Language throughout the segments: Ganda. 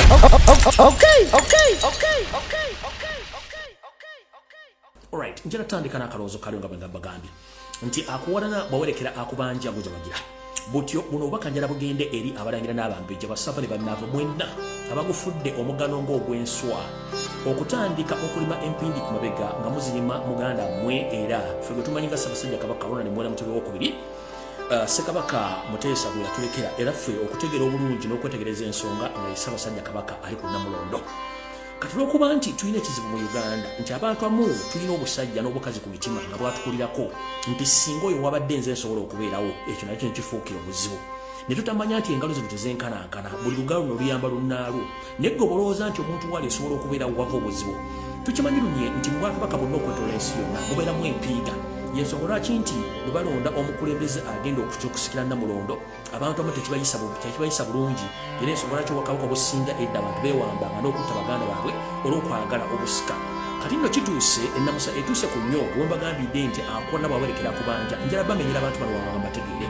Okay. Alright, njala tandika n'akalowoozo kalyo nga bwe ngambagambye nti akuwalana bwawerekera akubanja gujabagira butyo. Buno obubaka njala bugende eri abalangira n'abambejja, basava ne bannaava mwenna abagufudde omugano ng'ogw'enswa okutandika okulima empindi ku mabega nga muzirima muganda mmwe. Era ffe gwe tumanyi nga Ssaabasajja Kabaka Ronald Muwenda Mutebi owokubiri, Ssekabaka Muteesa bwe yatulekera, era ffe okutegeera obulungi n'okwetegereza ensonga nga ye Ssaabasajja Kabaka ali ku Nnamulondo. Kati olwokuba nti tulina ekizibu mu Uganda nti abantu amu tulina obusajja n'obukazi ku mitima nga bwatukulirako nti singa oyo wabadde nze nsobola okubeerawo, ekyo nakyo nekifuukira obuzibu ne tutamanya nti engalo zino tezenkanankana, buli lugalo luno luyamba lunnaalwo. Naye gwe bolowooza nti omuntu wali osobola okubeerawo, wava obuzibu. Tukimanyi lunye nti mu bwakabaka bwonna okwetoola ensi yonna mubeeramu empiiga. Yensonga lwaki nti bwe balonda omukulembeze agenda okusikira Namulondo, abantu abamu tekibayisa bulungi. Era ensonga lwaki obwakabaka obusinga edda abantu beewambanga n'okutta baganda baabwe olw'okwagala obusika. Kati nno kituuse ennamusa etuuse ku nnyo bwe mbagambidde nti akona bwawerekera kubanja. Njala bamenyera abantu bano wamanga mbategeere.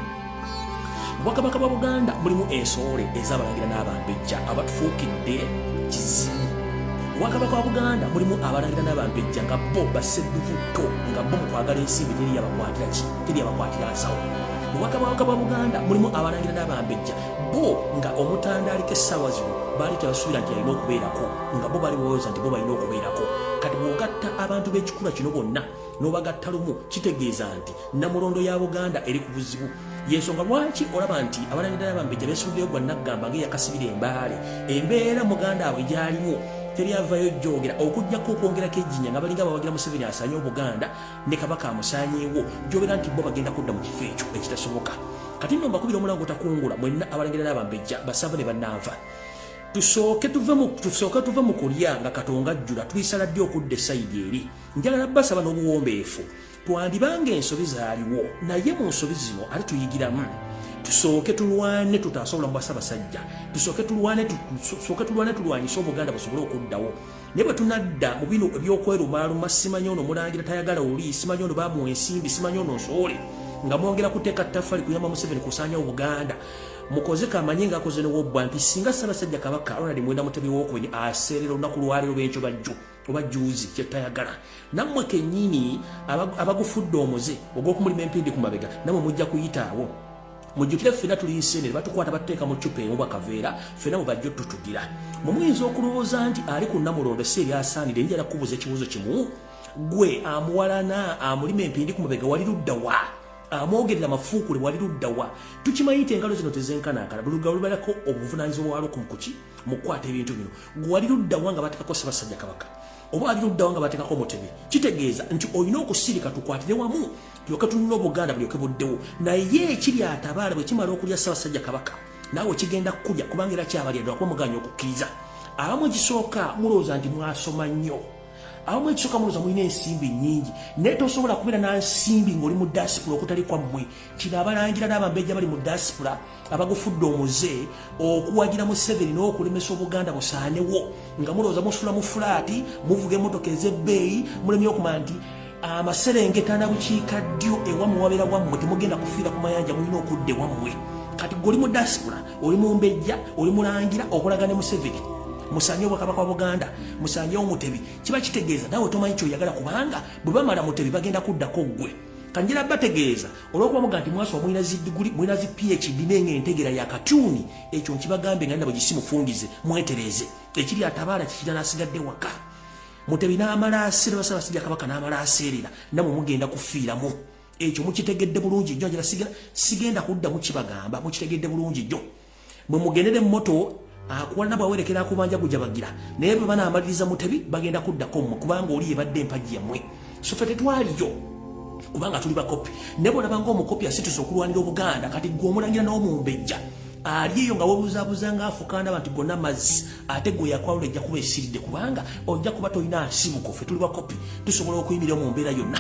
Mu bwakabaka bwa Buganda mulimu ensowole ez'abalangira n'abambejja abatufuukidde kizibu. Mu bwakabaka bwa Buganda mulimu abalangira n'abambejja nga bo bassedduvutto, nga bo mu kwagala ensimbi teri yabakwatira ki, teri yabakwatira nsawo. Mu bwakabaka bwa Buganda mulimu abalangira n'abambejja bo nga omutanda aliko essaawa zino baali tebasuubira nti alina okubeerako, nga bo bali balowooza nti bo balina okubeerako. Kati bw'ogatta abantu b'ekikula kino bonna n'obagatta lumu, kitegeeza nti Namulondo ya Buganda eri ku buzibu. Yensonga lwaki olaba nti abalangira n'abambejja beesuddeyo gwa naggamba ng'eyakasibira embaale. Embeera muganda abwe gy'alimu teri avayo jogera okuggyako okwongerako ejjinya nga balinga bawagira Museveni asaanye Obuganda ne Kabaka amusaanyeewo, gy'obeera nti bo bagenda kudda mu kifo ekyo ekitasoboka. Kati nno mbakubira omulango otakungula mwenna abalangira n'abambejja, basava ne bannanva. Tusooke tuve mu kulya nga Katonga ajjula, tulisala ddi okudda esayidi eri? Njagala basaba n'obuwombeefu. Twandibanga ensobi zaaliwo, naye mu nsobi zino ate tuyigiramu. Tusooke tulwane tutaase obulamu bwa Ssaabasajja, tusooke tulwane tulwanyise Obuganda busobole okuddawo. Naye bwe tunadda mu bino ebyokwerumaaluma, simanyi ono mulangira tayagala oli, simanyi ono bamuwa ensimbi, simanyi ono nsoole, nga mwongera kuteeka ttaffaali kuyamba Museveni kusaanyawo Buganda. Mukoze kamanye ng'akoze newobbwa nti singa Ssaabasajja Kabaka Ronald Muwenda Mutebi wokubiri aseerera olunaku lwaleero, benkyo bajjo oba juzi, kyetayagala nammwe kennyini abagufudde omuze ogw'okumulima empindi ku mabega, nammwe mujja kuyitaawo. Mujjukire ffenna tuli nsenere, batukwata batuteeka mu ccupa emu bwakaveera, ffenna mwe bajja otutugira. Mwe muyinza okulowooza nti ali ku Namulondo si eryasaanire. Njala kubuuza ekibuuzo kimu: gwe amuwalana, amulima empindi ku mabega, wali ludda wa? Amwogerera mafuukule, wali ludda wa? Tukimanyi nti engalo zino tezenkanankana, buli lugalo lubalako obuvunaanyizibwa bwalwo ku mukuki mu kukwata ebintu bino. Gwe wali ludda wa nga bateekako Ssaabasajja Kabaka, oba wali ludda wa nga bateekako Mutebi? Kitegeeza nti olina okusirika, tukwatire wamu tulyoke tunula Obuganda bulyoke buddewo. Naye ekiri atabaala bwe kimala okulya Ssaabasajja Kabaka, naawe kigenda kukulya, kubanga era kyabalya ddala kuba muganya okukkiriza. Abamu ekisooka mulowooza nti mwasoma nnyo, abamu ekisooka mulowooza mulina ensimbi nnyingi, naye tosobola kubeera na nsimbi ng'oli mu diaspora okutali kwammwe. Kino abalangira n'abambejja bali mu diaspora abagufudde omuze okuwagira Museveni n'okulemesa Obuganda busaanewo, nga mulowooza musula mu fulaati, muvuga emmotoka ez'ebbeeyi, mulemye okumanya nti amaserengeta na bukiika ddyo ewammwe wabeera wammwe. Temugenda kufiira ku mayanja, mulina okudda ewammwe. Kati gwe oli mu diaspora, oli mumbejja, oli mulangira, okolaga ne Museveni musanye obwakabaka bwa Buganda, musanyewo Mutebi, kiba kitegeeza naawe tomanyi kyoyagala, kubanga bwe bamala Mutebi bagenda kuddako ggwe. Kanjira bategeeza, olwokuba muga nti mwasoma, mulina zi diguli, mulina zi PhD, naye entegeera ya katyuni ekyo nkibagambe nga nabwe gisimufungize. Mwetereze ekiri atabaala kikirala asigadde waka. Mutebi n'amala aseera, Basabasajja Kabaka n'amala aseerera, namwe mugenda kufiiramu. Ekyo mukitegedde bulungi nnyo. Njala sigenda kuddamu kibagamba, mukitegedde bulungi nnyo. Mwe mugendere moto akuwalana bwawerekera akubanja gujabagira, naye bwe banaamaliriza Mutebi bagenda kuddako mmwe, kubanga oli yebadde empagi yammwe. So ffe tetwaliyo kubanga tuli bakopi, naye bwolaba ngaomukopi asituse okulwanira Obuganda, kati gwe omulangira n'omumbejja ali eyo nga webuzabuza ngaafukaana abantu gonna mazzi, ate gwe yakwalula ejja kuba esiridde, kubanga ojja kuba tolina nsibuko. Ffe tuli bakopi, tusobola okuyimirira mu mbeera yonna.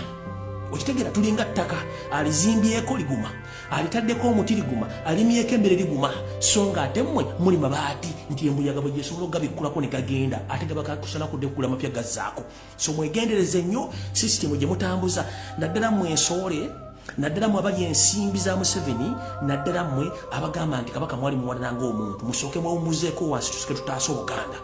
Okitegeera? Tulinga ttaka, alizimbyeko liguma, alitaddeko omuti liguma, alimyeko emmere liguma, so nga ate mmwe muli mabaati nti embuyaga bwe gyesobola okugabikkulako ne gagenda, ate gabakakusana kudde kugula mapya gazzaako. So mwegendereze nnyo sisitimu gye mutambuza, naddala mmwe ensoole. Naddala mwe abali ensimbi za Museveni, naddala mmwe abagamba nti Kabaka mwali muwanana ng'omuntu, musooke mwewummuzeeko wansi, tusike tutaase Obuganda.